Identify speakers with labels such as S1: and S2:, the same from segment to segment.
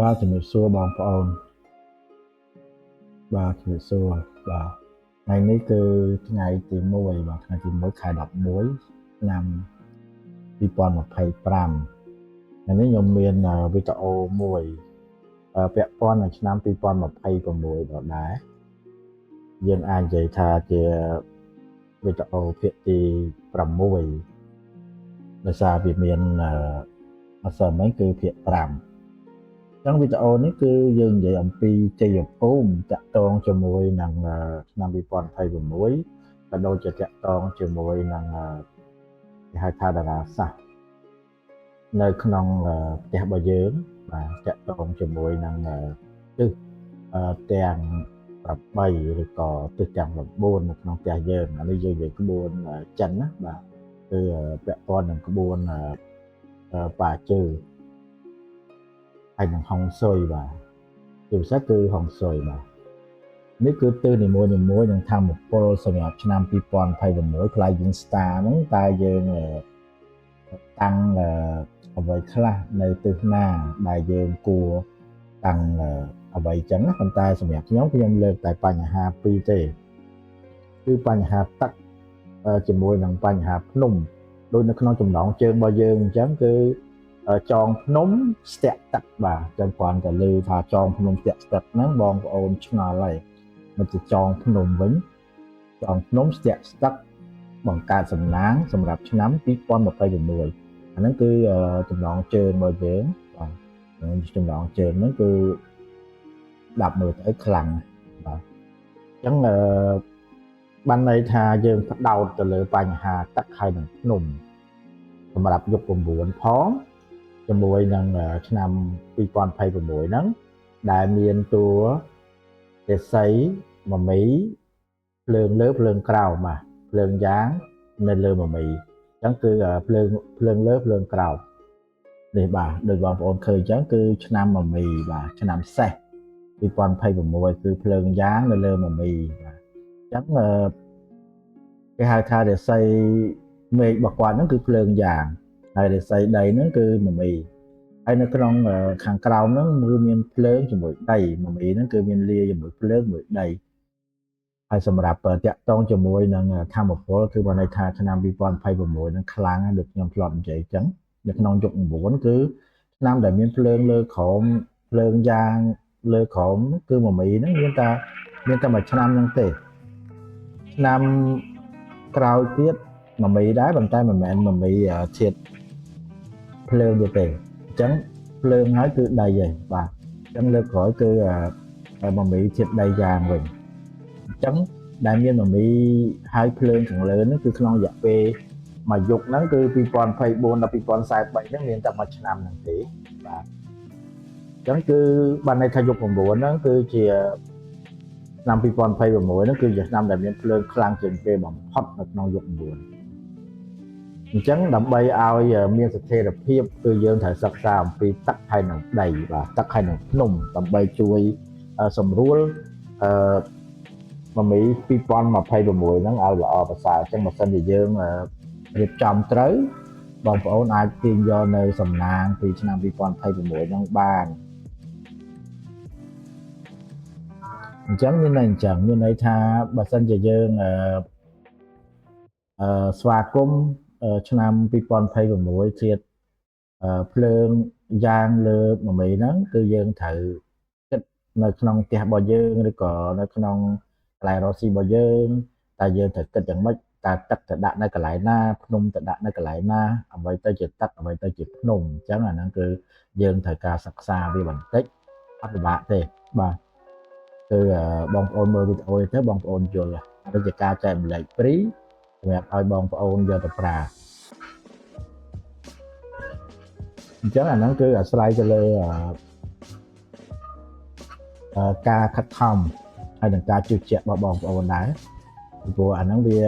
S1: បាទជំរាបសួរបងប្អូនបាទជំរាបសួរបាទថ្ងៃនេះគឺថ្ងៃទី1បាទថ្ងៃទី1ខែ11ឆ្នាំ2025ថ្ងៃនេះខ្ញុំមានវីដេអូមួយពាក់ព័ន្ធនឹងឆ្នាំ2026ដដែលយើងអាចនិយាយថាជាវីដេអូភាគទី6ដោយសារវាមានអសិលមិញគឺភាគ5ចឹងវីដេអូនេះគឺយើងនិយាយអំពីជ័យភូមិតាក់ទងជាមួយនឹងឆ្នាំ2026ក៏ដូចជាតាក់ទងជាមួយនឹងគេហៅថាតារាសាស្ត្រនៅក្នុងផ្ទះរបស់យើងបាទតាក់ទងជាមួយនឹងទិសទាំង8ឬក៏ទិសទាំង9នៅក្នុងផ្ទះយើងអានេះយើងនិយាយក្បួនចិនណាបាទគឺពាក់ព័ន្ធនឹងក្បួនប៉ាជើហើយនឹងហុងស៊ុយបាទជាពិសេសគឺហុងស៊ុយបាទនេះគឺទិសនីមួយៗនឹងធម្មពលសម្រាប់ឆ្នាំ2026 Flying Star ហ្នឹងតើយើងតាំងអ្វីខ្លះនៅទិសណាដែលយើងគួរតាំងអ្វីចឹងណាប៉ុន្តែសម្រាប់ខ្ញុំខ្ញុំលើកតែបញ្ហាពីរទេគឺបញ្ហាទឹកជាមួយនឹងបញ្ហាភ្នំដូចនៅក្នុងចំណងជើងរបស់យើងអញ្ចឹងគឺចងភ្នំស្ទាក់ទឹកបាទចឹងគ្រាន់តែឮថាចងភ្នំស្ទាក់ទឹកហ្នឹងបងប្អូនឆ្ងល់ហើយមិនទៅចងភ្នំវិញចងភ្នំស្ទាក់ទឹកបង្កើតសំណាងសម្រាប់ឆ្នាំ2026អាហ្នឹងគឺចំណងជើងរបស់យើងបាទចំណងជើងហ្នឹងគឺដាប់មើលទៅខ្លាំងបាទអញ្ចឹងបានន័យថាយើងផ្ដោតទៅលើបញ្ហាទឹកហើយនឹងភ្នំសម្រាប់យុគ9ផងជាមួយនឹងឆ្នាំ2026ហ្នឹងដែលមានតួទេសីមមីភ្លើងលើភ្លើងក្រោមបាទភ្លើងយ៉ាងនៅលើមមីអញ្ចឹងគឺភ្លើងលើភ្លើងក្រោមនេះបាទដូចបងប្អូនឃើញអញ្ចឹងគឺឆ្នាំមមីបាទឆ្នាំសេះ2026គឺភ្លើងយ៉ាងនៅលើមមីបាទអញ្ចឹងគេហៅថារាសីមេឃរបស់គាត់ហ្នឹងគឺភ្លើងយ៉ាងហើយរាសីដីហ្នឹងគឺមមីហើយនៅក្នុងខាងក្រោមហ្នឹងគឺមានភ្លើងជាមួយដីមមីហ្នឹងគឺមានលាជាមួយភ្លើងមួយដីហើយសម្រាប់តាក់តងជាមួយនឹងធម្មពលគឺបានន័យថាឆ្នាំ2026ហ្នឹងខ្លាំងដូចខ្ញុំធ្លាប់និយាយអញ្ចឹងនៅក្នុងយុគ9គឺឆ្នាំដែលមានភ្លើងលើក្រោមភ្លើងយ៉ាងលើក្រោមគឺមមីហ្នឹងមានតែមួយឆ្នាំហ្នឹងទេឆ្នាំក្រោយទៀតមមីដែរប៉ុន្តែមិនមែនមមីធាតុភ្លើងទៀតទេអញ្ចឹងភ្លើងហើយគឺដីហើយបាទអញ្ចឹងលើកក្រោយគឺមមីធាតុដីយ៉ាងវិញអញ្ចឹងដែលមានមមីហើយភ្លើងខាងលើហ្នឹងគឺក្នុងរយៈពេលមួយយុគហ្នឹងគឺ2024ដល់2043ហ្នឹងមានតែមួយឆ្នាំហ្នឹងទេបាទអញ្ចឹងគឺបានន័យថាយុគ9ហ្នឹងគឺជាឆ្នាំ2026ហ្នឹងគឺជាឆ្នាំដែលមានភ្លើងខ្លាំងជាងគេបំផុតនៅក្នុងយុគ9អញ្ចឹងដើម្បីឲ្យមានស្ថិរភាពគឺយើងត្រូវសិក្សាអំពីទឹកហើយនឹងដីបាទទឹកហើយនឹងភ្នំដើម្បីជួយសម្រួលអឺមមី2026ហ្នឹងឲ្យល្អប្រសើរអញ្ចឹងបើសិនជាយើងរៀបចំត្រូវបងប្អូនអាចទាញយកនៅសំណាងពីឆ្នាំ2026ហ្នឹងបានអញ្ចឹងមានន័យអញ្ចឹងមានន័យថាបើសិនជាយើងស្វាគមន៍ឆ្នាំ2026ជាតិភ្លើងយ៉ាងលើមមីហ្នឹងគឺយើងត្រូវគិតនៅក្នុងផ្ទះរបស់យើងឬក៏នៅក្នុងកន្លែងរកស៊ីរបស់យើងតើយើងត្រូវគិតយ៉ាងម៉េចតើទឹកទៅដាក់នៅកន្លែងណាភ្នំទៅដាក់នៅកន្លែងណាអ្វីទៅជាទឹកអ្វីទៅជាភ្នំអញ្ចឹងអាហ្នឹងគឺយើងត្រូវការសិក្សាវាបន្តិចអត់ពិបាកទេបាទគឺបងប្អូនមើលវីដេអូនេះទៅបងប្អូនយល់អានេះជាការចែកម្លែកព្រីសម្រាប់ឲ្យបងប្អូនយកទៅប្រើអញ្ចឹងអាហ្នឹងគឺអាស្រ័យទៅលើការខិតខំហើយនឹងការជឿជាក់របស់បងប្អូនដែរពីព្រោះអាហ្នឹងវា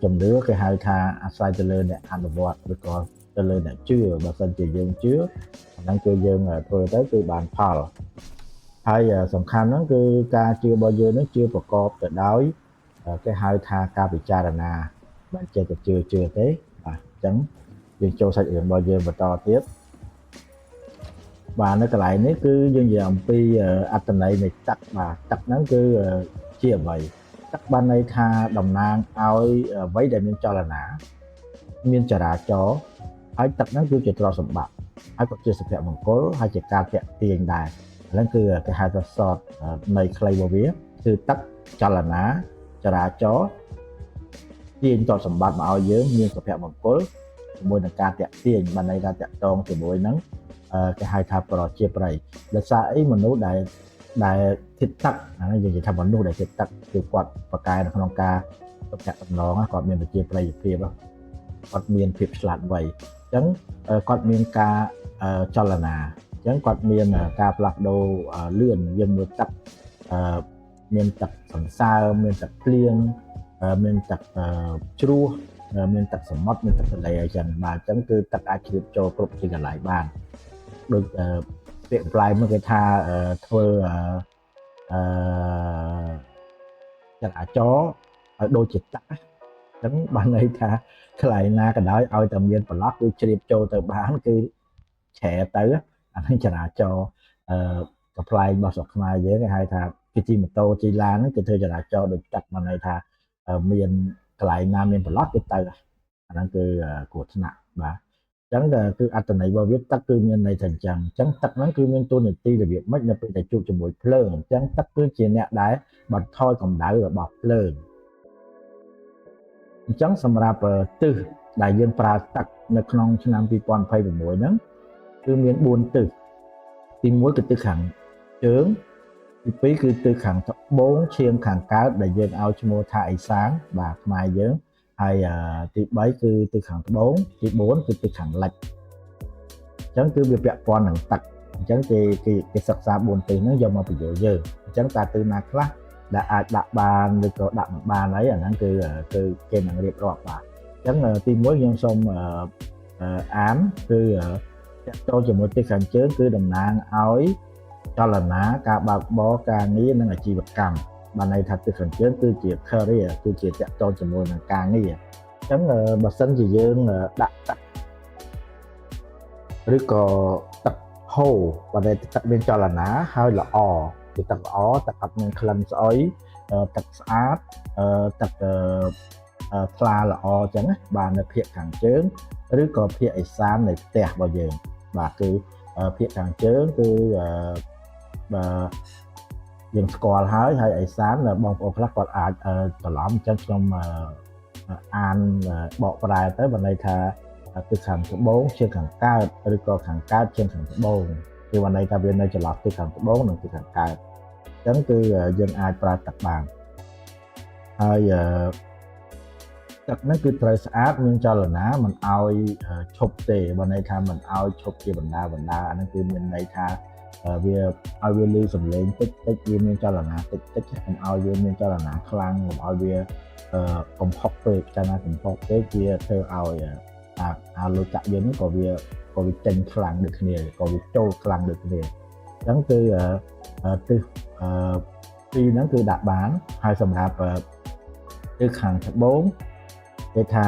S1: ជំនឿគេហៅថាអាស្រ័យទៅលើអ្នកអនុវត្តឬក៏ទៅលើអ្នកជឿបើសិនជាយើងជឿអាហ្នឹងគឺយើងធ្វើទៅគឺបានផលហើយសំខាន់ហ្នឹងគឺការជឿរបស់យើងហ្នឹងជឿប្រកបទៅដោយគេហៅថាការពិចារណាមិនចេះតែជឿទេបាទអញ្ចឹងយើងចូលសាច់រឿងរបស់យើងបន្តទៀត បាទនៅកន្លែងនេះគឺយើងនិយាយអំពីអត្ថន័យនៃទឹកបាទទឹកហ្នឹងគឺជាអ្វីទឹកបានន័យថាតំណាងឲ្យអ្វីដែលមានចលនាមានចរាចរណ៍ហើយទឹកហ្នឹងគឺជាទ្រព្យសម្បត្តិហើយក៏ជាសុភមង្គលហើយជាការតាក់ទាញដែរហ្នឹងគឺគេហៅថាសតនៃខ្លីរបស់វាគឺទឹកចលនាចរាចរណ៍ទាញទ្រព្យសម្បត្តិមកឲ្យយើងមានសុភមង្គលជាមួយនឹងការតាក់ទាញបានន័យថាតាក់ទងជាមួយនឹងគេហៅថាប្រជាប្រិយដោយសារអីមនុស្សដែលធិតទឹកអានេះយើងនិយាយថាមនុស្សដែលធិតទឹកគឺគាត់ប្រកែនៅក្នុងការទំនាក់ទំនងគាត់មានប្រជាប្រិយភាពគាត់មានភាពឆ្លាតវៃអញ្ចឹងគាត់មានការចលនាអញ្ចឹងគាត់មានការផ្លាស់ប្ដូរលឿនយើងមើលទឹកមានទឹកសន្សើមមានទឹកភ្លៀងមានទឹកជ្រោះមានទឹកសមុទ្រមានទឹកទន្លេអីចឹងបាទអញ្ចឹងគឺទឹកអាចជ្រាបចូលគ្រប់ទីកន្លែងបានដូចពាក្យប្លែមកគេថាធ្វើអឺចរាចរណ៍ឲ្យដូចជាទឹកអញ្ចឹងបានន័យថាកន្លែងណាក៏ដោយឲ្យតែមានប្រឡោះគឺជ្រាបចូលទៅបានគឺឆែទៅអានេះចរាចរណ៍អឺកំប្លែងរបស់ស្រុកខ្មែរយើងគេហៅថាគេជិះម៉ូតូជិះឡានហ្នឹងគេធ្វើចរាចរណ៍ដូចទឹកបានន័យថាមានកន្លែងណាមានប្រឡោះគេទៅអាហ្នឹងគឺគ្រោះថ្នាក់បាទអញ្ចឹងគឺអត្ថន័យរបស់វាទឹកគឺមានន័យថាអញ្ចឹងអញ្ចឹងទឹកហ្នឹងគឺមានតួនាទីរបៀបម៉េចនៅពេលដែលជួបជាមួយភ្លើងអញ្ចឹងទឹកគឺជាអ្នកដែលបន្ថយកម្ដៅរបស់ភ្លើងអញ្ចឹងសម្រាប់ទិសដែលយើងប្រើទឹកនៅក្នុងឆ្នាំ2026ហ្នឹងគឺមាន4ទិសទី1គឺទិសខាងជើងទី2គឺទិសខាងត្បូងឈៀងខាងកើតដែលយើងឲ្យឈ្មោះថាឦសានបាទខ្មែរយើងហើយទី3គឺទិសខាងត្បូងទី4គឺទិសខាងលិចអញ្ចឹងគឺវាពាក់ព័ន្ធនឹងទឹកអញ្ចឹងគេគេគេសិក្សា4ទិសហ្នឹងយកមកបញ្យល់យើងអញ្ចឹងតើទិសណាខ្លះដែលអាចដាក់បានឬក៏ដាក់មិនបានអីអាហ្នឹងគឺគឺគេនឹងរៀបរាប់បាទអញ្ចឹងទី1ខ្ញុំសូមអានគឺតាក់ទងជាមួយទិសខាងជើងគឺតំណាងឲ្យចលនាការបើកបរការងារនិងអាជីវកម្មបានន័យថាទិសខាងជើងគឺជា career គឺជាតាក់ទងជាមួយនឹងការងារអញ្ចឹងបើសិនជាយើងដាក់ទឹកឬក៏ទឹកហូរបើតែទឹកមានចលនាហើយល្អគឺទឹកល្អទឹកអត់មានក្លិនស្អុយទឹកស្អាតទឹកថ្លាល្អអញ្ចឹងណាបាទនៅភាគខាងជើងឬក៏ភាគឦសាននៃផ្ទះរបស់យើងបាទគឺភាគខាងជើងគឺបាទយើងស្គាល់ហើយហើយឦសានបងប្អូនខ្លះគាត់អាចច្រឡំអញ្ចឹងខ្ញុំអានបកប្រែទៅបើន័យថាទិសខាងត្បូងជាងខាងកើតឬក៏ខាងកើតជាងខាងត្បូងគឺបើន័យថាវានៅចន្លោះទិសខាងត្បូងនិងទិសខាងកើតអញ្ចឹងគឺយើងអាចប្រើទឹកបានហើយទឹកហ្នឹងគឺត្រូវស្អាតមានចលនាមិនឲ្យឈប់ទេបើន័យថាមិនឲ្យឈប់ជាបណ្ដាបណ្ដាអាហ្នឹងគឺមានន័យថាវាឲ្យវាលឺសំឡេងតិចតិចវាមានចលនាតិចតិចកុំឲ្យវាមានចលនាខ្លាំងកុំឲ្យវាកំហុកពេកកាលណាកំហុកពេកវាធ្វើឲ្យអាលុយកាក់យើងហ្នឹងក៏វាចេញខ្លាំងដូចគ្នាក៏វាចូលខ្លាំងដូចគ្នាអញ្ចឹងគឺទិសពីរហ្នឹងគឺដាក់បានហើយសម្រាប់ទិសខាងត្បូងគេថា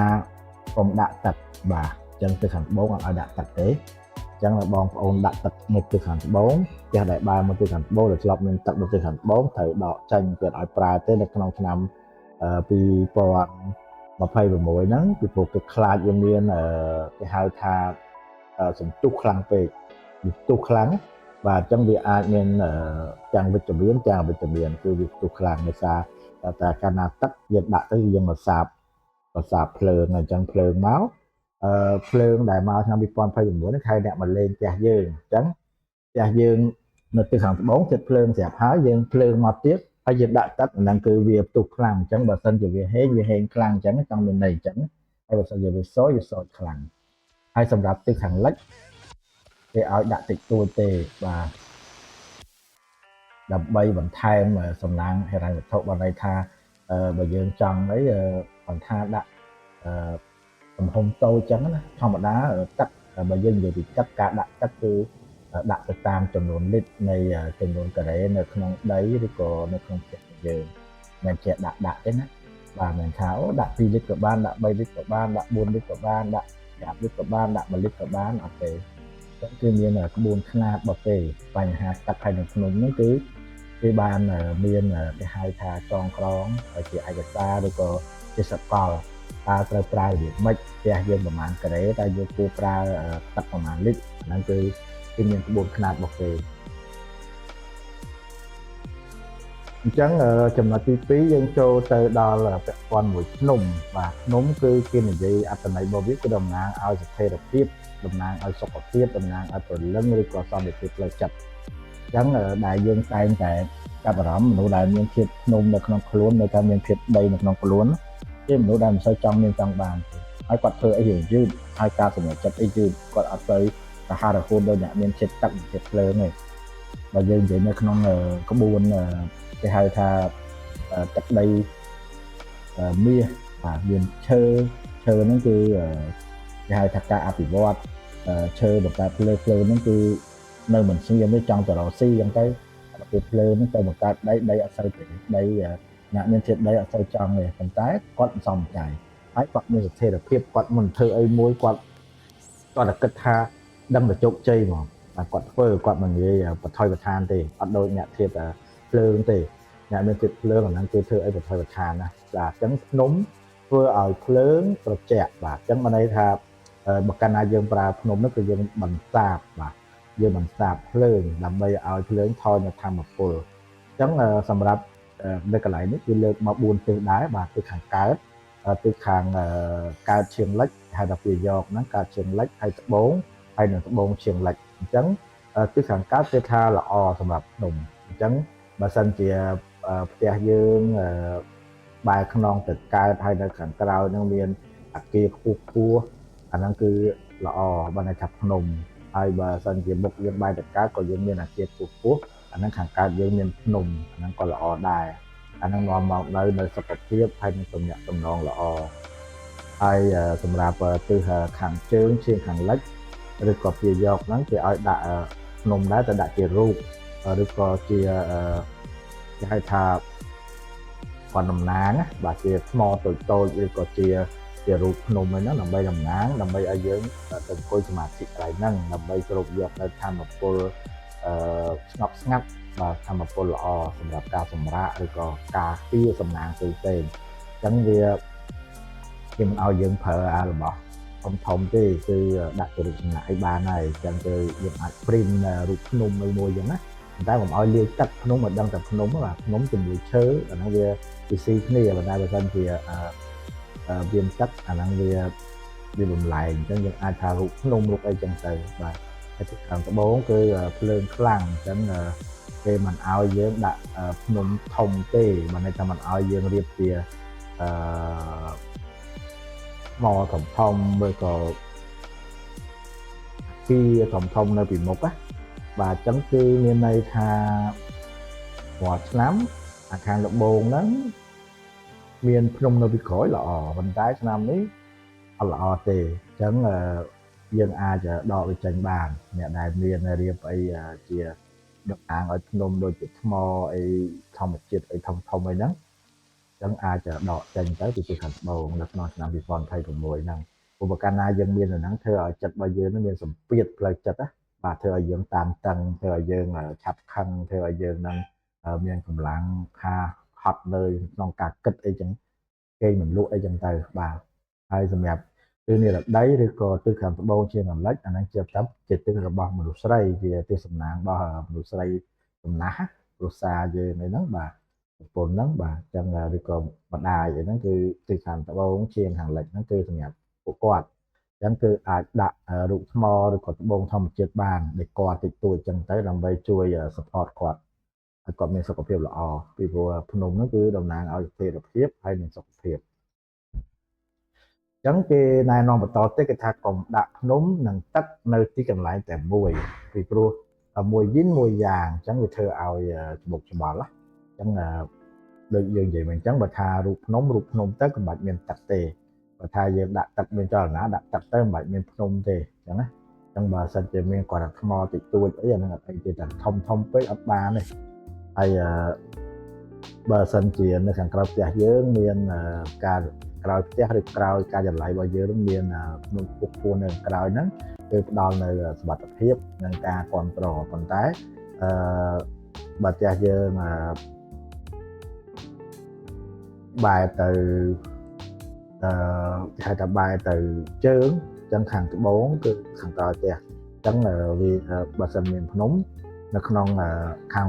S1: កុំដាក់ទឹកបាទអញ្ចឹងទិសខាងត្បូងអត់ឲ្យដាក់ទឹកទេអញ្ចឹងបងប្អូនដាក់ទឹកនៅទិសខាងត្បូងផ្ទះដែលបើមកទិសខាងត្បូងដែលធ្លាប់មានទឹកនៅទិសខាងត្បូងត្រូវដកចេញគេឲ្យប្រើទេនៅក្នុងឆ្នាំ2026ហ្នឹងពីព្រោះគេខ្លាចវាមានគេហៅថាសន្ទុះខ្លាំងពេកវាផ្ទុះខ្លាំងបាទអញ្ចឹងវាអាចមានទាំងវិជ្ជមានទាំងអវិជ្ជមានគឺវាផ្ទុះខ្លាំងដោយសារតែកាលណាទឹកយើងដាក់ទៅយើងមកសាបប្រសាបភ្លើងអញ្ចឹងភ្លើងមកភ្លើងដែលមកឆ្នាំ2029នេះខែអ្នកមកលេងផ្ទះយើងអញ្ចឹងផ្ទះយើងនៅទិសខាងត្បូងចិត្តភ្លើងស្រាប់ហើយយើងភ្លើងមកទៀតហើយយើងដាក់ទឹកអាហ្នឹងគឺវាផ្ទុះខ្លាំងអញ្ចឹងបើសិនជាវាហេងវាហេងខ្លាំងអញ្ចឹងចង់មានន័យអញ្ចឹងហើយបើសិនជាវាសយវាសយខ្លាំងហើយសម្រាប់ទិសខាងលិចគេឲ្យដាក់តិចតួចទេបាទដើម្បីបន្ថែមសំណាងហិរញ្ញវត្ថុបើន័យថាបើយើងចង់អីបន្ថាដាក់ទំហំតូចចឹងណាធម្មតាទឹកបើយើងនិយាយពីទឹកការដាក់ទឹកគឺដាក់ទៅតាមចំនួនលីត្រនៃចំនួនការ៉េនៅក្នុងដីឬក៏នៅក្នុងផ្ទះយើងមិនជាដាក់ទេណាបាទមិនថាអូដាក់2លីត្រក៏បានដាក់3លីត្រក៏បានដាក់4លីត្រក៏បានដាក់5លីត្រក៏បានដាក់1លីត្រក៏បានអត់ទេ ចឹងគឺមានក្បួនខ្នាតរបស់គេបញ្ហាទឹកហើយនឹងភ្នំហ្នឹងគឺគេបានមានគេហៅថាចងក្រងជាឯកសារឬក៏ជាសកលតើត្រូវប្រើរបៀបម៉េចផ្ទះយើងប្រហែលការ៉េតើយើងគួរប្រើទឹកប្រហែលលីត្រអាហ្នឹងគឺគេមានក្បួនខ្នាតរបស់គេអញ្ចឹងចំណុចទី2យើងចូលទៅដល់ពាក់ព័ន្ធមួយភ្នំបាទភ្នំគឺគេនិយាយអត្ថន័យរបស់វាគឺតំណាងឲ្យស្ថិរភាពតំណាងឲ្យសុខភាពតំណាងឲ្យព្រលឹងឬក៏សន្តិភាពផ្លូវចិត្តអញ្ចឹងដែលយើងតែងតែចាប់អារម្មណ៍មនុស្សដែលមានភាពភ្នំនៅក្នុងខ្លួននៅតែមានភាពដីនៅក្នុងខ្លួនជាមនុស្សដែលមិនសូវចង់មានចង់បានទេហើយគាត់ធ្វើអីរឿងយឺតហើយការសម្រេចចិត្តអីយឺតគាត់អត់ទៅរហ័សរហួនដោយអ្នកមានចិត្តទឹកចិត្តភ្លើងទេបើយើងនិយាយនៅក្នុងក្បួនគេហៅថាទឹកដីមាសបាទមានឈើឈើហ្នឹងគឺគេហៅថាការអភិវឌ្ឍឈើបង្កើតភ្លើងភ្លើងហ្នឹងគឺនៅមិនស្ងៀមទេចង់ទៅរកស៊ីអញ្ចឹងទៅដល់ពេលភ្លើងហ្នឹងទៅបង្កើតដីដីអត់សូវទេដីអ្នកមានជាតិដីអត់សូវចង់ទេប៉ុន្តែគាត់មិនសមใจហើយគាត់មានស្ថិរភាពគាត់មិនធ្វើអីមួយគាត់គាត់តែគិតថាដឹងតែជោគជ័យហ្មងតែគាត់ធ្វើគាត់មិននិយាយបន្ថយបន្ថានទេអត់ដូចអ្នកធៀបភ្លើងទេអ្នកមានជាតិភ្លើងអាហ្នឹងគឺធ្វើអីបន្ថយបន្ថានណាបាទអញ្ចឹងភ្នំធ្វើឲ្យភ្លើងត្រជាក់បាទអញ្ចឹងមានន័យថាបើកាលណាយើងប្រើភ្នំនោះគឺយើងបន្សាបបាទយើងបន្សាបភ្លើងដើម្បីឲ្យភ្លើងថយនៅធម្មពលអញ្ចឹងសម្រាប់នៅកន្លែងនេះគឺលើកមក4ទិសដែរបាទទិសខាងកើតទិសខាងកើតឈៀងលិចហៅថាពាយកហ្នឹងកើតឈៀងលិចហើយត្បូងហើយនឹងត្បូងឈៀងលិចអញ្ចឹងទិសខាងកើតគេថាល្អសម្រាប់ភ្នំអញ្ចឹងបើសិនជាផ្ទះយើងបែរខ្នងទៅកើតហើយនៅខាងក្រោយហ្នឹងមានអគារខ្ពស់ខ្ពស់អាហ្នឹងគឺល្អបើន័យថាភ្នំហើយបើសិនជាមុខយើងបែរទៅកើតក៏យើងមានអគារខ្ពស់ខ្ពស់អាហ្នឹងខាងកើតយើងមានភ្នំអាហ្នឹងក៏ល្អដែរអាហ្នឹងនាំមកនៅសុខភាពហើយនឹងទំនាក់ទំនងល្អហើយសម្រាប់ទិសខាងជើងឈៀងខាងលិចឬក៏ពាយកហ្នឹងគេឲ្យដាក់ភ្នំដែរតែដាក់ជារូបឬក៏ជាគេហៅថាគាត់តំណាងបាទជាថ្មតូចតូចឬក៏ជារូបភ្នំអីហ្នឹងដើម្បីតំណាងដើម្បីឲ្យយើងទៅអង្គុយសមាធិកន្លែងហ្នឹងដើម្បីគ្រប់យកនៅធម្មពលស្ងប់ស្ងាត់បាទធម្មពលល្អសម្រាប់ការសម្រាកឬក៏ការពារសំណាងផ្សេងៗអញ្ចឹងវាគេមិនឲ្យយើងប្រើអារបស់ធំធំទេគឺដាក់ជារូបសំណាកអីបានហើយអញ្ចឹងគឺយើងអាច print រូបភ្នំអីមួយអញ្ចឹងណាតែកុំឲ្យលាយទឹកភ្នំឲ្យដឹងតែភ្នំបាទភ្នំជាមួយឈើអាហ្នឹងវាស៊ីគ្នាប៉ុន្តែបើសិនជាវាទឹកអាហ្នឹងវាបំលែងអញ្ចឹងយើងអាចថារូបភ្នំរូបអីចឹងទៅបាទហើយទីខាងត្បូងគឺភ្លើងខ្លាំងអញ្ចឹងគេមិនឲ្យយើងដាក់ភ្នំធំទេបើន័យថាមិនឲ្យយើងរៀបជាអឺថ្មធំធំឬក៏គីធំធំនៅពីមុខណាបាទអញ្ចឹងគឺមានន័យថារាល់ឆ្នាំអាខាងត្បូងហ្នឹងមានភ្នំនៅពីក្រោយល្អប៉ុន្តែឆ្នាំនេះអត់ល្អទេអញ្ចឹងយើងអាចដកវាចេញបានអ្នកដែលមានរៀបអីជាតំណាងឲ្យភ្នំដូចជាថ្មអីធម្មជាតិអីធំធំអីហ្នឹងអញ្ចឹងអាចដកចេញទៅពីខាងត្បូងនៅក្នុងឆ្នាំ2026ហ្នឹងឧបករណ៍ណាយើងមានអាហ្នឹងធ្វើឲ្យចិត្តរបស់យើងនឹងមានសម្ពាធផ្លូវចិត្តណាបាទធ្វើឲ្យយើងតានតឹងធ្វើឲ្យយើងឆាប់ខឹងធ្វើឲ្យយើងនឹងមានកម្លាំងថាហត់នៅក្នុងការគិតអីចឹងគេមិនលក់អីចឹងទៅបាទហើយសម្រាប់ទិសនិរដីឬក៏ទិសខាងត្បូងជាងលិចអាហ្នឹងជាតាមជាទិសរបស់មនុស្សស្រីជាទិសសំណាងរបស់មនុស្សស្រីសំណាស់គ្រួសារយើងអីហ្នឹងបាទប្រពន្ធហ្នឹងបាទចឹងឬក៏ម្ដាយអីហ្នឹងគឺទិសខាងត្បូងជាងខាងលិចហ្នឹងគឺសម្រាប់ពួកគាត់ចឹងគឺអាចដាក់រូបថ្មឬក៏ត្បូងធម្មជាតិបានដែលគាត់តិចតួចចឹងទៅដើម្បីជួយ support គាត់ឲ្យគាត់មានសុខភាពល្អពីព្រោះភ្នំហ្នឹងគឺតំណាងឲ្យស្ថិរភាពហើយនិងសុខភាពចឹងគេណែនាំបន្តទៀតគេថាកុំដាក់ភ្នំនិងទឹកនៅទីកន្លែងតែមួយពីព្រោះមួយយិនមួយយ៉ាងអញ្ចឹងវាធ្វើឲ្យច្បុកច្បល់ណាអញ្ចឹងដូចយើងនិយាយមកអញ្ចឹងបើថារូបភ្នំទៅកុំបាច់មានទឹកទេបើថាយើងដាក់ទឹកមានចលនាដាក់ទឹកទៅមិនបាច់មានភ្នំទេអញ្ចឹងណាអញ្ចឹងបើសិនជាមានគាត់ថ្មតិចតួចអីអាហ្នឹងអត់អីទេតែធំធំពេកអត់បានទេហើយបើសិនជានៅខាងក្រៅផ្ទះយើងមានការក្រោយផ្ទះឬក្រោយការចម្លៃរបស់យើងមានភ្នំខ្ពស់ខ្ពស់នៅក្រោយហ្នឹង គឺផ្ដល់នៅសុវត្ថិភាពនិងការគ្រប់គ្រងប៉ុន្តែអឺបើផ្ទះយើងបែរទៅអឺគេហៅថាបែរទៅជើងចឹងខាងត្បូងគឺខាងក្រោយផ្ទះចឹងវាបើសិនមានភ្នំនៅក្នុងខាង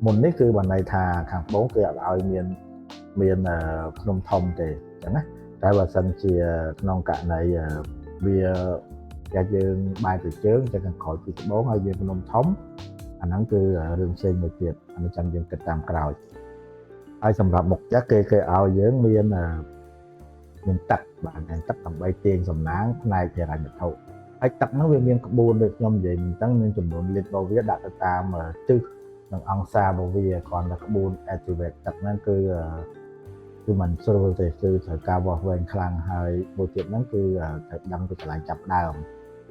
S1: មុននេះគឺបានន័យថាខាងត្បូងគេអត់ឲ្យមានភ្នំធំទេចឹងណាតែបើសិនជាក្នុងករណីវាតែយើងបែរទៅជើងចឹងខាងក្រោយពីត្បូងហើយមានភ្នំធំអាហ្នឹងគឺរឿងផ្សេងមួយទៀតអានេះចាំយើងគិតតាមក្រោយហើយសម្រាប់មុខផ្ទះគេឲ្យយើងមានទឹកបាទមានទឹកដើម្បីទាញសំណាងផ្នែកហិរញ្ញវត្ថុហើយទឹកហ្នឹងវាមានក្បួនដូចខ្ញុំនិយាយអញ្ចឹងមានចំនួនលីត្ររបស់វាដាក់ទៅតាមទិសនិងអង្សារបស់វាគ្រាន់តែក្បួន activate ទឹកហ្នឹងគឺមិនស្រួលទេគឺត្រូវការវាស់វែងខ្លាំងហើយមួយទៀតហ្នឹងគឺត្រូវដឹងពីកន្លែងចាប់ដើម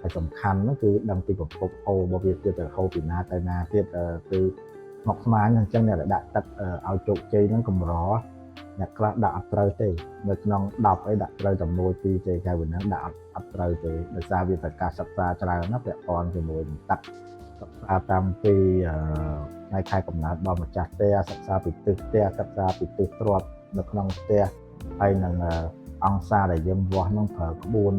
S1: ហើយសំខាន់ហ្នឹងគឺដឹងពីប្រភពហូររបស់វាទៀតទៅហូរពីណាទៅណាទៀតគឺស្មុគស្មាញអញ្ចឹងអ្នកដែលដាក់ទឹកឲ្យជោគជ័យហ្នឹងកម្រអ្នកខ្លះដាក់អត់ត្រូវទេនៅក្នុង10អីដាក់ត្រូវតែ1 2ទេតែវាហ្នឹងដាក់អត់ត្រូវទេដោយសារវាត្រូវការសិក្សាច្រើនណាស់ពាក់ព័ន្ធជាមួយនឹងទឹកសិក្សាតាំងពីថ្ងៃខែកំណើតរបស់ម្ចាស់ផ្ទះសិក្សាពីទិសផ្ទះសិក្សាពីទិសទ្រព្យនៅក្នុងផ្ទះហើយនឹងអង្សាដែលយើងវាស់ហ្នឹងប្រើក្បួន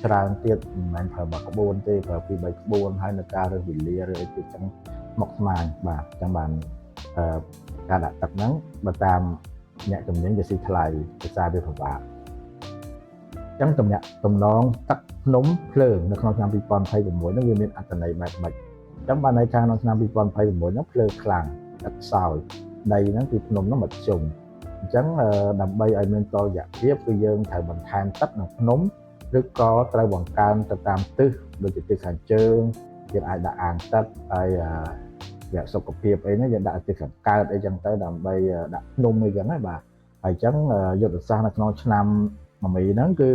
S1: ច្រើនទៀតមិនមែនប្រើមួយក្បួនទេប្រើ2 3ក្បួនហើយនៅការរើសវេលាឬអីទៀតចឹងស្មុគស្មាញបាទចឹងបានការដាក់ទឹកហ្នឹងបើតាមអ្នកជំនាញវាស៊ីថ្លៃភាសាវាពិបាកចឹងតំណងទឹកភ្នំភ្លើងនៅក្នុងឆ្នាំ2026ហ្នឹងវាមានអត្ថន័យបែបម៉េចចឹងបានន័យថាក្នុងឆ្នាំ2026ហ្នឹងភ្លើងខ្លាំងទឹកខ្សោយដីហ្នឹងគឺភ្នំហ្នឹងមធ្យមអញ្ចឹងដើម្បីឲ្យមានតុល្យភាពគឺយើងត្រូវបន្ថែមទឹកនិងភ្នំឬក៏ត្រូវបង្កើនទៅតាមទិសដូចជាទិសខាងជើងយើងអាចដាក់អាងទឹកហើយវគ្គសុខភាពអីហ្នឹងយើងដាក់ទិសខាងកើតអីចឹងទៅដើម្បីដាក់ភ្នំអីចឹងណាបាទហើយអញ្ចឹងយុទ្ធសាស្ត្រនៅក្នុងឆ្នាំមមីហ្នឹងគឺ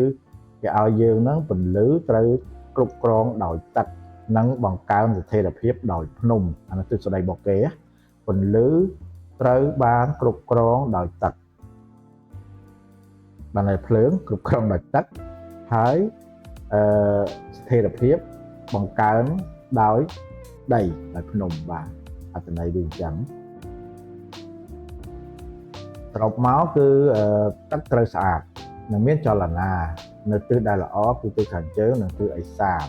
S1: គេឲ្យយើងហ្នឹងពន្លឺត្រូវគ្រប់គ្រងដោយទឹកនិងបង្កើនស្ថិរភាពដោយភ្នំអានោះទិសដៅរបស់គេពន្លឺត្រូវបានគ្រប់គ្រងដោយទឹកបានហើយភ្លើងគ្រប់គ្រងដោយទឹកហើយស្ថិរភាពបង្កើនដោយដីដោយភ្នំបាទអត្ថន័យវាអញ្ចឹងសរុបមកគឺទឹកត្រូវស្អាតនិងមានចលនានៅទិសដែលល្អគឺទិសខាងជើងនិងទិសឦសាន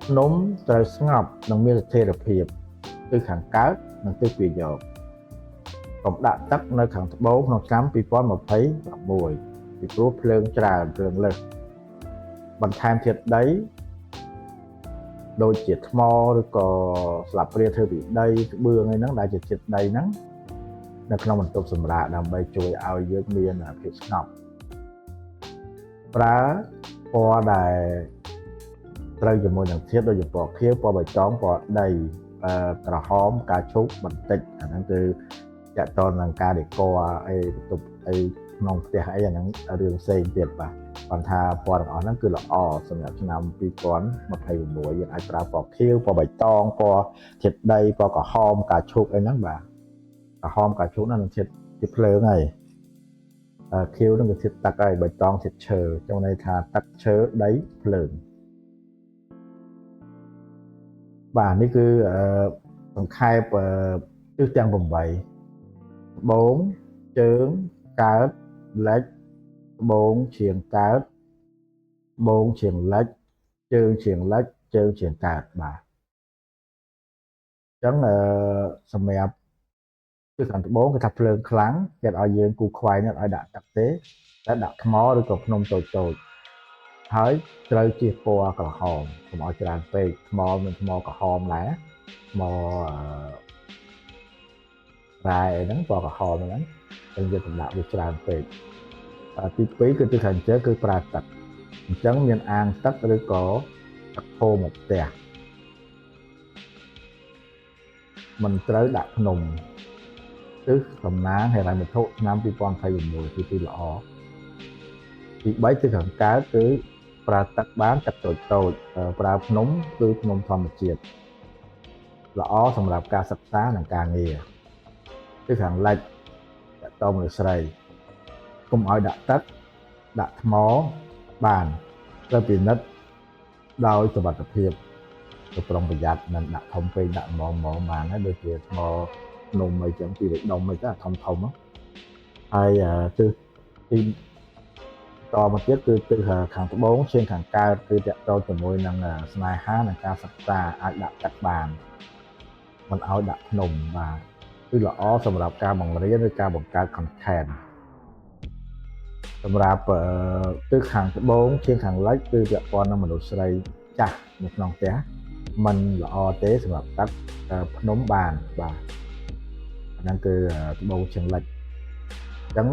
S1: ភ្នំត្រូវស្ងប់និងមានស្ថិរភាពទិសខាងកើតនិងទិសពាយកកុំដាក់ទឹកនៅខាងត្បូងក្នុងឆ្នាំ2026ពីព្រោះភ្លើងច្រើនភ្លើងលើសបន្ថែមធាតុដីដូចជាថ្មឬក៏ស្លាបព្រាធ្វើពីដីក្បឿងអីហ្នឹងដែលជាធាតុដីហ្នឹងនៅក្នុងបន្ទប់សម្រាកដើម្បីជួយឲ្យយើងមានភាពស្ងប់ប្រើពណ៌ដែលត្រូវជាមួយនឹងធាតុដូចជាពណ៌ខៀវពណ៌បៃតងពណ៌ដីក្រហមផ្កាឈូកបន្តិចអាហ្នឹងគឺតកតនឹងការដេកអីបន្ទប់អីក្នុងផ្ទះអីអាហ្នឹងរឿងផ្សេងទៀតបាទគាត់ថាពណ៌ទាំងអស់ហ្នឹងគឺល្អសម្រាប់ឆ្នាំ2026យើងអាចប្រើពណ៌ខៀវពណ៌បៃតងពណ៌ធាតុដីពណ៌ក្រហមផ្កាឈូកអីហ្នឹងបាទក្រហមផ្កាឈូកហ្នឹងនឹងធាតុភ្លើងហើយខៀវហ្នឹងគឺធាតុទឹកហើយបៃតងធាតុឈើចង់ន័យថាទឹកឈើដីភ្លើងបាទនេះគឺសង្ខេបទិសទាំង8ត្បូងជើងកើតលិចត្បូងឆៀងកើតត្បូងឆៀងលិចជើងឆៀងលិចជើងឆៀងកើតបាទអញ្ចឹងសម្រាប់ទិសខាងត្បូងគេថាភ្លើងខ្លាំងគេឲ្យយើងគូខ្វែងនេះឲ្យដាក់ទឹកទេតែដាក់ថ្មឬក៏ភ្នំតូចតូចហើយត្រូវជៀសពណ៌ក្រហមកុំឲ្យច្រើនពេកថ្មមានថ្មក្រហមដែរថ្មរ៉ែហ្នឹងពណ៌ក្រហមហ្នឹងតែយើងកំដាក់វាច្រើនពេកទី2គឺទិសខាងជើងគឺប្រើទឹកអញ្ចឹងមានអាងទឹកឬក៏ទឹកហូរមកផ្ទះមិនត្រូវដាក់ភ្នំទិសតំណាងហិរញ្ញវត្ថុឆ្នាំ2026គឺទីល្អទី3ទិសខាងកើតគឺប្រើទឹកបានទឹកតូចតូចប្រើភ្នំគឺភ្នំធម្មជាតិល្អសម្រាប់ការសិក្សានិងការងារទិសខាងលិចតកតមនុស្សស្រីកុំឲ្យដាក់ទឹកដាក់ថ្ម បានត្រូវពិនិត្យដោយសុវត្ថិភាពទៅប្រុងប្រយ័ត្នមិនដាក់ធំពេកដាក់ហ្មងហ្មងបានហើយដូចជាថ្មភ្នំអីចឹងពីរដុំអីទៅធំធំហើយទិសទីតមកទៀតគឺទិសខាងត្បូងឈៀងខាងកើតគឺតកតជាមួយនឹងស្នេហានិងការសិក្សាអាចដាក់ទឹកបានមិនឲ្យដាក់ភ្នំបាទគឺល្អសម្រាប់ការបង្រៀនឬការបង្កើត content សម្រាប់ទិសខាងត្បូងឈៀងខាងលិចគឺពាក់ព័ន្ធនឹងមនុស្សស្រីចាស់នៅក្នុងផ្ទះมันល្អទេសម្រាប់ទឹកភ្នំបានបាទអាហ្នឹងគឺត្បូងឈៀងលិចអញ្ចឹង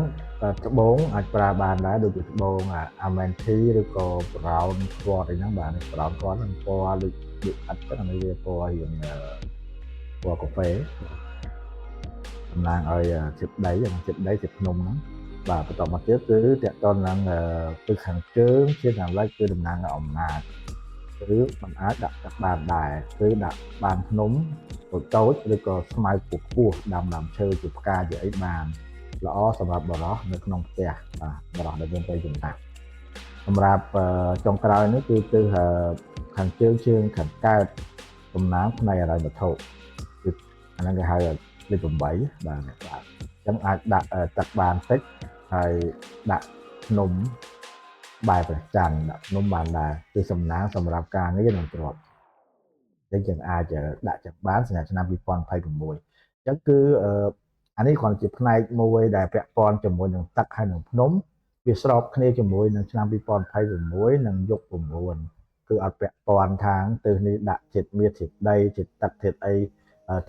S1: ត្បូងអាចប្រើបានដែរដូចជាត្បូង amethyst ឬក៏ brown quartz អីហ្នឹងបាទ brown quartz ហ្នឹងពណ៌ដូចដូចអិតចឹងអានេះវាពណ៌រៀងពណ៌កាហ្វេតំណាងឲ្យជាតិដីជាតិដីជាតិភ្នំហ្នឹងបាទបន្តមកទៀតគឺតកតនឹងទិសខាងជើងជាខាងលិចគឺតំណាងឲ្យអំណាចគឺมันអាចដាក់ទឹកបានដែរគឺដាក់បានភ្នំតូចតូចឬក៏ស្មៅខ្ពស់ខ្ពស់ដាំដើមឈើជាផ្កាជាអីបានល្អសម្រាប់បរោះនៅក្នុងផ្ទះបាទបរោះដែលមានវ័យចំណាស់សម្រាប់ចុងក្រោយនេះគឺទិសខាងជើងជើងខាងកើតតំណាងផ្នែកអរិយវត្ថុគឺអាហ្នឹងគេហៅលេខ8បាទបាទអញ្ចឹងអាចដាក់ទឹកបានតិចហើយដាក់ភ្នំបែបព្រះច័ន្ទដាក់ភ្នំបានដែរគឺសំណាងសម្រាប់ការងារនិងទ្រព្យអញ្ចឹងយើងអាចដាក់ចឹងបានសម្រាប់ឆ្នាំ2026អញ្ចឹងគឺអានេះគ្រាន់ជាផ្នែកមួយដែលពាក់ព័ន្ធជាមួយនឹងទឹកហើយនឹងភ្នំវាស្របគ្នាជាមួយនឹងឆ្នាំ2026និងយុគ9គឺអត់ពាក់ព័ន្ធខាងទិសនេះដាក់ជាតិមាសជាតិដីជាតិទឹកជាតិអី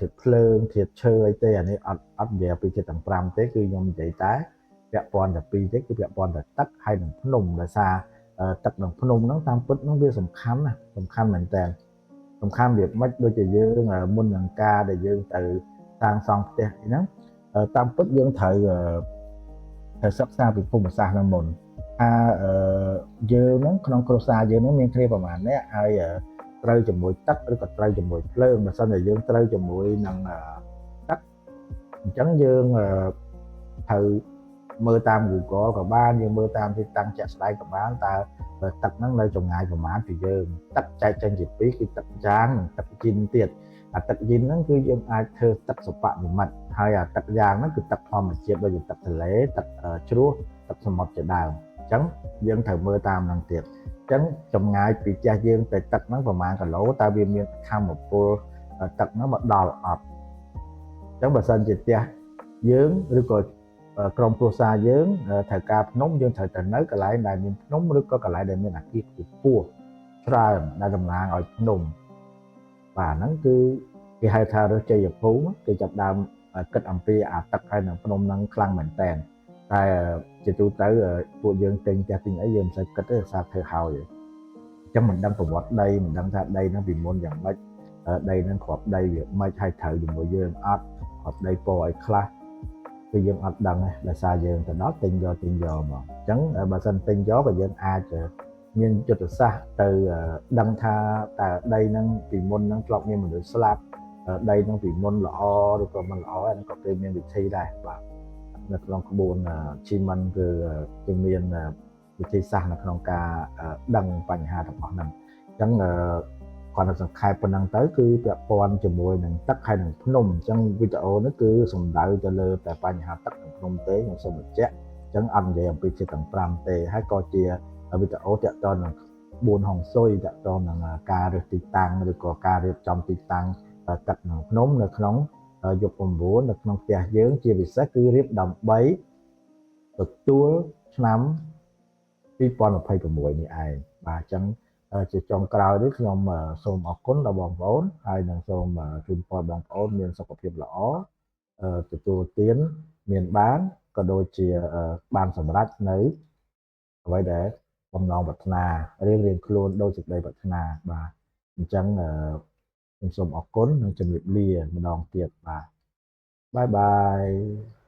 S1: ធាតុភ្លើងធាតុឈើអីទេអានេះអត់អត់និយាយពីធាតុទាំង5ទេគឺខ្ញុំនិយាយតែពាក់ព័ន្ធតែពីរទេគឺពាក់ព័ន្ធតែទឹកហើយនឹងភ្នំដោយសារទឹកនិងភ្នំហ្នឹងតាមពិតហ្នឹងវាសំខាន់ណាសំខាន់មែនតើសំខាន់វាមិនដូចជាយើងមុននឹងការដែលយើងទៅសាងសង់ផ្ទះអីហ្នឹងតាមពិតយើងត្រូវត្រូវសិក្សាពីភូមិសាស្ត្រហ្នឹងមុនថាយើងហ្នឹងក្នុងគ្រួសារយើងហ្នឹងមានគ្នាប្រហែលអ្នកហើយត្រូវជាមួយទឹកឬក៏ត្រូវជាមួយភ្លើងបើសិនជាយើងត្រូវជាមួយនឹងទឹកអញ្ចឹងយើងត្រូវមើលតាម Google ក៏បានយើងមើលតាមទីតាំងជាក់ស្ដែងក៏បានតើទឹកហ្នឹងនៅចម្ងាយប្រហែលពីយើងទឹកចែកចេញជាពីរគឺទឹកចាងនិងទឹកជីនទៀតអាទឹកយិនហ្នឹងគឺយើងអាចធ្វើទឹកសុបនិមិត្តហើយអាទឹកយ៉ាងហ្នឹងគឺទឹកធម្មជាតិដូចជាទឹកទន្លេទឹកជ្រោះទឹកសមុទ្រជាដើមអញ្ចឹងយើងត្រូវមើលតាមហ្នឹងទៀតអញ្ចឹងចម្ងាយពីផ្ទះយើងទៅទឹកហ្នឹងប្រហែលគីឡូតើវាមានធម្មពលទឹកហ្នឹងមកដល់អត់អញ្ចឹងបើសិនជាផ្ទះយើងឬក៏ក្រុមគ្រួសារយើងត្រូវការភ្នំយើងត្រូវទៅនៅកន្លែងដែលមានភ្នំឬក៏កន្លែងដែលមានអាគារខ្ពស់ច្រើនដែលតំណាងឲ្យភ្នំបាទហ្នឹងគឺគេហៅថារើសជ័យភូមិគេចាប់ដើមគិតអំពីអាទឹកហើយនឹងភ្នំហ្នឹងខ្លាំងមែនតើតែជាទូទៅពួកយើងទិញផ្ទះទិញអីយើងមិនសូវគិតទេសារធ្វើហើយអញ្ចឹងមិនដឹងប្រវត្តិដីមិនដឹងថាដីហ្នឹងពីមុនយ៉ាងម៉េចដីហ្នឹងគ្រាប់ដីវាម៉េចហើយត្រូវជាមួយយើងអត់គ្រាប់ដីពណ៌អីខ្លះគឺយើងអត់ដឹងទេដោយសារយើងទៅដល់ទិញយកទិញយកមកអញ្ចឹងបើសិនទិញយកក៏យើងអាចមានយុទ្ធសាស្ត្រទៅដឹងថាតើដីហ្នឹងពីមុនហ្នឹងធ្លាប់មានមនុស្សស្លាប់ដីហ្នឹងពីមុនល្អឬក៏មិនល្អហ្នឹងក៏គេមានវិធីដែរបាទនៅក្នុងក្បួនជីមិនគឺគេមានវិធីសាស្ត្រនៅក្នុងការដឹងបញ្ហាទាំងអស់ហ្នឹងអញ្ចឹងគាត់នៅសង្ខេបប៉ុណ្ណឹងទៅគឺពាក់ព័ន្ធជាមួយនឹងទឹកហើយនឹងភ្នំអញ្ចឹងវីដេអូនេះគឺសំដៅទៅលើតែបញ្ហាទឹកនិងភ្នំទេខ្ញុំសូមបញ្ជាក់អញ្ចឹងអត់និយាយអំពីជាតិទាំង5ទេហើយក៏ជាវីដេអូទាក់ទងនឹង4ហុងស៊ុយទាក់ទងនឹងការរើសទីតាំងឬក៏ការរៀបចំទីតាំងទឹកនិងភ្នំនៅក្នុងយុគ9នៅក្នុងផ្ទះយើងជាពិសេសគឺរៀបដើម្បីទទួលឆ្នាំ2026នេះឯងបាទអញ្ចឹងជាចុងក្រោយនេះខ្ញុំសូមអរគុណដល់បងប្អូនហើយនឹងសូមជូនពរបងប្អូនមានសុខភាពល្អទទួលទានមានបានក៏ដូចជាបានសម្រេចនៅអ្វីដែលបំណងប្រាថ្នារៀងៗខ្លួនដោយសេចក្តីប្រាថ្នាបាទអញ្ចឹងខ្ញុំសូមអរគុណនិងជម្រាបលាម្ដងទៀតបាទបាយបាយ។